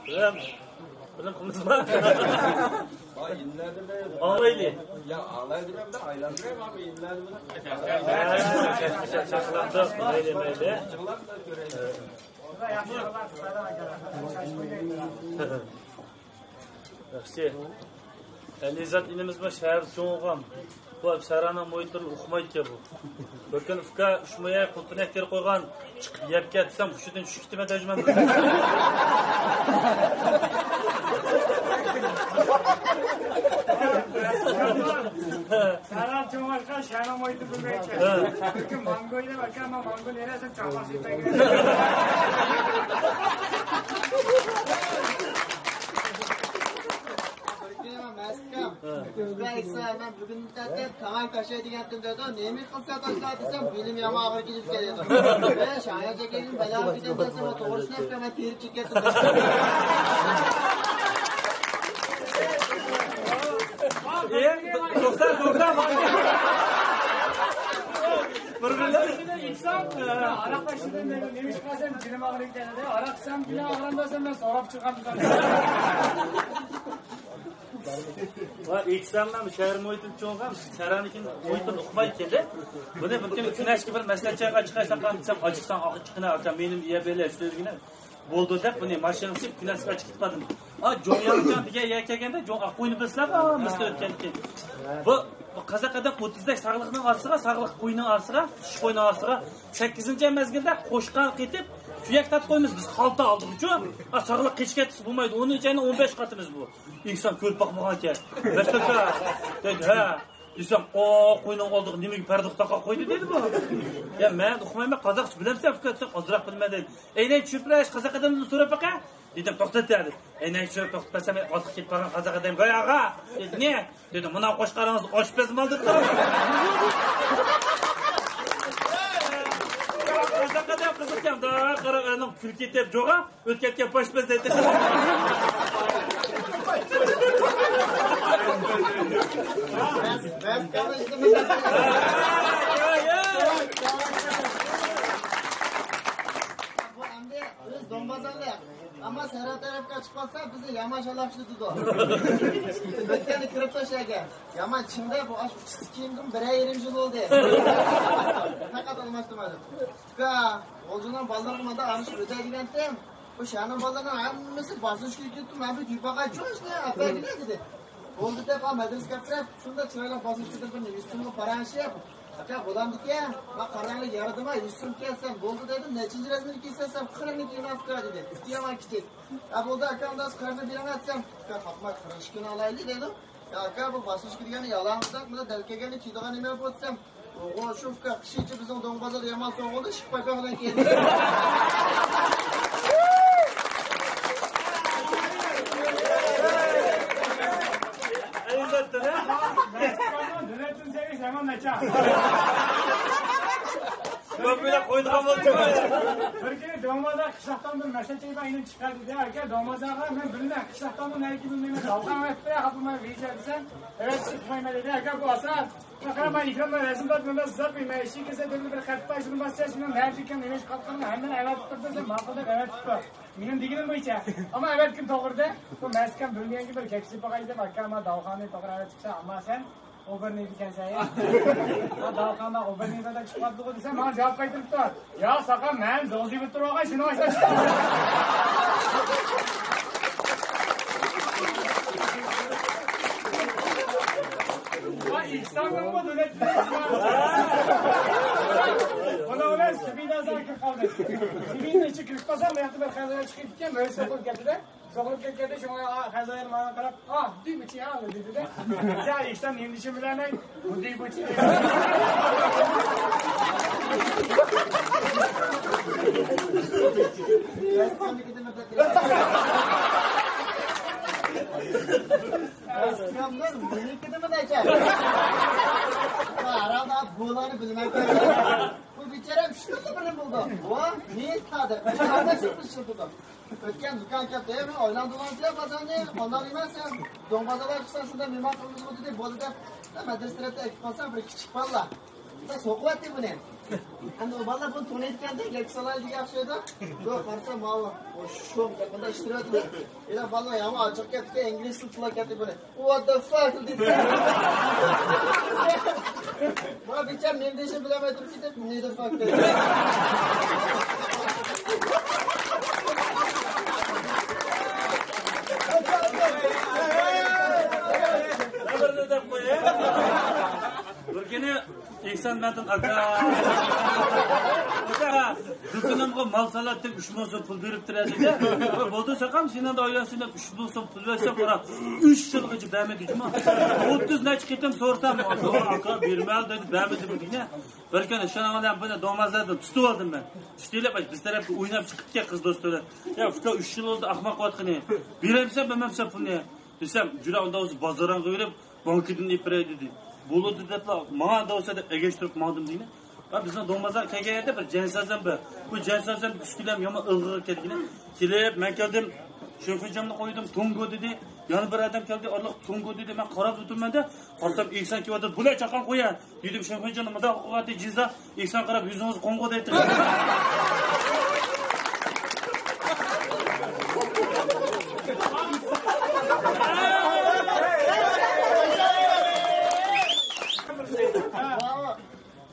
Bilim qilmizmi? Anglaydi. Ya anglaydi da aylandırayım abi inlerdi. Chaqlandiq, mayli mayli. Yaxshi. Alizat inimiz bu shahar cho'ng'am. Bu saraning muhitini uqmaydi bu. Bir kun uka ushmaya qulpinak terib qo'ygan, chiqib yeb ketsam, hushidan tushib ketman dajman. Sarar cho'ng'ashqa shana muhiti bilmaydi. Bir kun mango yeb aka, men mango nerasam chaqasi yeb. Ben bugün zaten tamam taşıydı gittim dedi. Neyimi kılsa taşla desem benim yama ağır gidip geliyordu. Ve şahaya çekelim bela gidip desem o doğrusunu hep hemen teri çekettim. Doktor doktor İnsan arak başından beri neymiş kalsam cilim ağır giderdi. Arak sen bile ağırındasın ben sorap çıkardım. Va eksamdan shahar muhitini cho'ng'am, saranikin muhitini uqmay keldi. Buni bir kun kunashga bir maslahatga chiqaysan desam, ochiqsan ochiqina aka menim yeya berlar so'zgina bo'ldi deb buni mashinani sip kunashga chiqib ketdim. A jo'ng degan yer kelganda jo'ng qo'yni bilsizlar, misli o'tgan ekan. Bu qozoq adam 30dak sog'liqning orasiga, sog'liq qo'yning orasiga, tish qo'yning orasiga 8-mezgilda qo'shqan ketib kuyak tatib qo'yamiz biz xalta oldik uchun. A sog'liq qechib ketsa bo'lmaydi. Uni ichini 15 qatimiz bu. Inson ko'rib boqmagan ekan. Bastaka dedi, ha, desam, o qo'yning oldiga nimaga pardoq taqa qo'ydi dedi bu. Ya men uqmayman, qozoqcha bilamsan, fikr etsam ozroq bilma dedi. Aynan tushib qozoq odamdan so'rab baqa. Dedim, to'xtat dedi. Aynan tushib to'xtatmasam, ortiq ketib qolgan qozoq odam, "Voy og'a!" dedi. Ne? Dedim, "Mana qo'shqaringiz oshpaz mal" deb. Qozoq odam qiziqqan, da qarab, kulib ketib, jo'g'a, o'tib ketgan oshpaz dedi. Bu endi o'z do'mbazanlar. Ama sara tarafga chiqib qolsa bizni yomon shalashtirdi. O'tgani kirib tashlagan. Yomon chinda bu ash kiyimdim 1,5 yil bo'ldi. Faqat almashtirmadim. Uka, O'ljo'dan bolalarga arishib o'tadigandim. Bu shani bolalarning hammasi bosishga ketdi. Men bir yupaqa cho'shni apagina dedi. Bo'ldi deb madrasaga kirib, shunda chiroyli bosishga bir 100 so'mga paranishib, aka bo'lamdiki, men qarangli yaradima 100 so'm kelsam bo'ldi dedim. Nechinchi razmini kiysan, 40ni kiymas qila dedi. Yaman kichik. Ya bo'ldi aka, undan 40ni beraman desam, aka xatma 42ni olaylik dedim. Ya aka bu bosishga degani yalan qilsak, bunda dalkagani kiydigan nima bo'lsam, o'g'il shu uka qishinchi bizning do'ng bozor yomon so'ng bo'ldi, shippa bilan keldi. Bir kuni do'mbozor qishloqdan bir mashina chekib inim chiqadi dedi. Aka do'mbozorga men bilmayman, qishloqdan nima bilmayman, davqam aytdi, xapamay reja desam, evet chiqmayman dedi. Aka bu asan. Qarama ikramda rasmlar bilan sizlar bilmay, ishi kelsa dedi bir xat bor, shuni bossa, shuni nima ekan, nima ish qilganini hammani avat turdi desam, ma'qul deb avat tutdi. Mening deganim bo'yicha. Ammo avat kim to'g'rida? Bu maskan bilmaganki bir keksi boqay deb aka, ammo davxonni to'g'ri avat chiqsa, ammo sen o'birni ekansan ya. Davxonda o'birni da chiqib qoldi desam, menga javob qaytaribdi. Ya saqam, men zo'zib turib shuni oshlab chiqdim. İhsan'dan mı dönettiler? Ona ular Sibir'den zarkı kaldı. Sibir'in içi kırık basar mı? Yattı bir xazaya çıkıp gitken böyle sokuluk geldi. Sokuluk geldi, şuna xazaya bana qarab, ah, düğmüçi ya dedi de. Sen İhsan endişe bilemey, bu düğmüçi. Iskamdan menikidimi ekan? Arada bularni bilmayman. Bu becharam shunda bilim bo'ldi. Va ne tadı? O'tgan do'kon katta, men oilam do'konchilar bozorni, ondan emassan, do'ng bozorlar chiqsa shunda mehmon qilamiz dedi, bo'ldi deb madrasalarda aytib qolsam bir kichik bolalar. So'qyapti buni. Endi u bolalar buni to'nayotganda gap solaydi degan o'xshaydi. Bu qarasa mal sho'm bunda ishtiryapti. Ila bolalar yomon ochiq ketdi, ingliz tilida tilak ketdi buni. What the fuck dedi. Bu bicha men deyishni bilmay turib ketib, ne the fuck dedi. Bir kuni Ehson mendan aka do'konimga mol soladi deb 3 ming so'm pul berib turadi dedi. Bo'ldi saqam sendan oilasini 3 ming so'm pul bersa qara 3 yilgacha bermaydi juma. 30 necha ketim so'rsam, aka bermaydi dedi, bermaydi dedi. Bir kuni shundan buni domazlardan tutib oldim men. Tutilib biz tarafga o'ynab chiqib ketgan qiz do'stlar. Ya uka 3 yil oldi ahmoq qilyotgani. Beramsan, bermamsan pulni. Desam, juda unda o'zi bozordan qo'yib, bankidan ipray dedi. Bo'ldi deblar, mana bo'lsa deb egashtirib mandim deydi. Va bizni do'mazlar kelgan yerda bir jansazam bor. Bu jansazam kuchkilam yomon ilg'ig'i kelgan. Kelib, men keldim, sho'rxijamni qo'ydim, to'ngo dedi. Yana bir odam keldi, Alloh to'ngo dedi. Men qarab o'tirmanda, qarasam Ehson kelyapti, bular chaqon qo'ya. Dedim, sho'rxijamni mundoq qo'yadi, jiza. Ehson qarab yuzingiz qo'ng'o dedi.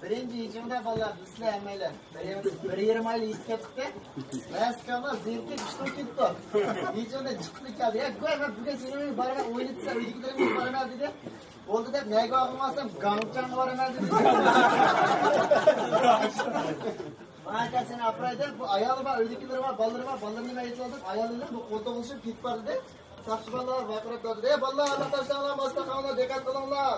Birinchi yechimda bolalar bizlar hammanglar. Bir yarim oylik yetib ketdi. Maskama zerikib ishdan ketdi. Yechimda chiqdi keldi. Ya go'y men bugun seni uyga boraman, o'ynatsa uydagilarga boraman dedi. Bo'ldi deb nega olmasam Gangchangga boraman dedi. Aka seni apraydi, bu ayoli bor, uydagilar bor, bolalari bor, bolalar nima aytadi deb ayolini bu qo'ltoqlashib ketib bordi. Saqchi bolalar baqirib dedi. Ey bolalar, Allah tashlanglar, boshqa qilinglar, diqqat qilinglar,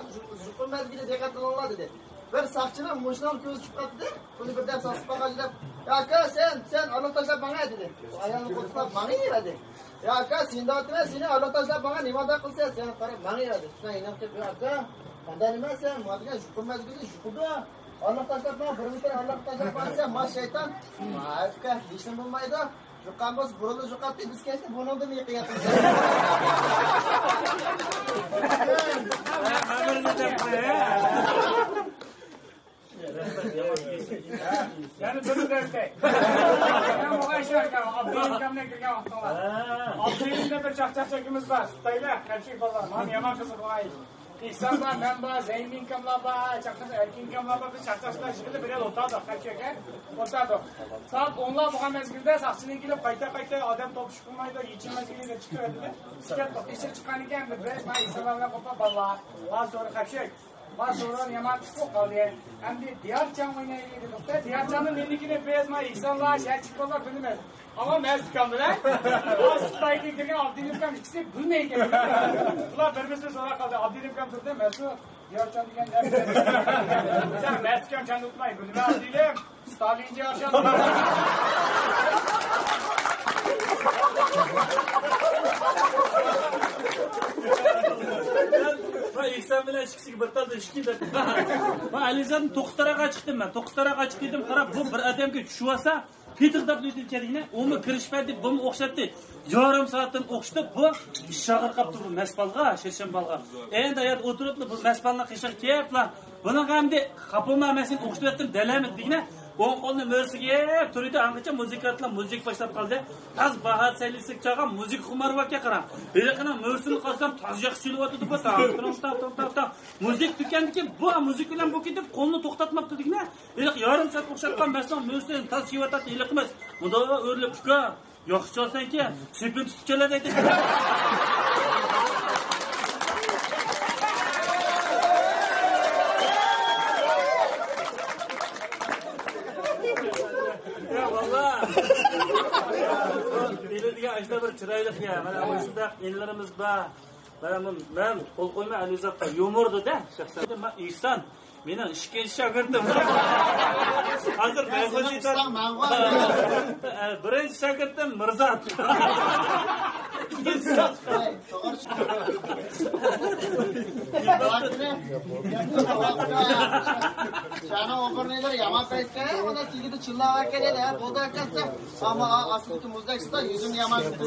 zuqum mezgili diqqat qilinglar dedi. Bir saqchining mushdan ko'zi chiqib qoldi. Uni birdan sasib qolgan deb, "Ya aka, sen Allah tashlab bana" dedi. Ayolni qo'ltiqlab bana dedi. "Ya aka, sen dotma, seni Allah tashlab bana nima da qilsa, sen qarab bana" dedi. Shundan inam deb, "Ya aka, qanday nima sen, modiga zuqum mezgili zuqudi. Allah tashlab bana, bir metr Allah tashlab bana, sen mas shayton." Aka, hech nima bo'lmaydi. Juqqan bo'lsa burunni juqatdi, biz kelsa burnimni yiqiyapmiz. Yani bunu derse. Ben bu aşağı Abdülhamid'e kirgan vaqtim var. Abdülhamid'de bir chaqchaqchakimiz bor. Sutaylar, qamchiq bozor. Mana yomon qiziq voy. Ehson bor, men bor, Zaynbin kamlar bor, chaqchaq Erkin kamlar bor. Biz chaqchaqlar yig'ilib bir yerda o'tirdik, qamchiq aka. O'tirdik. Soat 10lar bo'lgan mezgilda saqchining kelib qayta-qayta odam topish qilmaydi, yechim mezgilida chiqib edi. Chiqib, ishga chiqqan ekan biz, men Ehson bilan qo'pol bolalar. Hozir qamchiq. Sonra yaman qisib qoldi. Endi Diyarchan o'ynaydi dedik. Diyarchanning mennikini biz ma insonlar, shaychiqlar bilmaydi. Ammo Mezkan bilan Xitoyga kirgan Abdulhamid ikkisi bilmaydi. Ular bir-birini so'rab qoldi. Abdulhamid turdi, Masu Diyarchan degan gap. Sen Mezkan chan unutmay, bilma Abdulhamid Stalinga o'xshab. Ehson bilan ikkisiga bir talda ishki deb. Men Alizadin 9 taraga chiqdim men. 9 taraga chiqdim, qarab bu bir odamga tushib olsa, Peter deb o'tib uni kirishmadi, buni o'xshatdi. Yarim soatdan o'xshatib, bu ishog'ir qapti bu masbalga, shershanbalga. Endi ayat o'tiribdi bu masbalni qishig'i kelyapti. Buni hamda xafa men o'xshatdim, dalamid degina. O'ng qo'lni mo'rsiga turidi, angacha muzikantlar muzik boshlab qoldi. Taz bahar saylisik chaqam muzik xumarvakka qarang. Beriqini mo'rsini qolsam toz yaxshi chilyapti bu ta. Ta ta. Muzik tukandiki, bu muzik bilan bu ketib qo'lni to'xtatmabdi degina. Iliq yarim soat o'xshatgan masalan mo'rsini toz chiyotadi iliq emas. Bunda o'rilib uka, yaxshi cholsanki, sepin tutib keladi dedi. Ajda bir chiroyli ya. Mana shunday ellarimiz bor. Mana men qo'l qo'ymay Alizadga yumurdi-da. Shaxsan men Ehson, mening ikkinchi shogirdim. Hozir birinchi shogirdim Mirzat. Shani o'g'irlaylar yomon paytda, unda tegida chillab aka dedi, bo'ldi aka desam, ammo aslida muzdakda yuzimni yomon tutdi.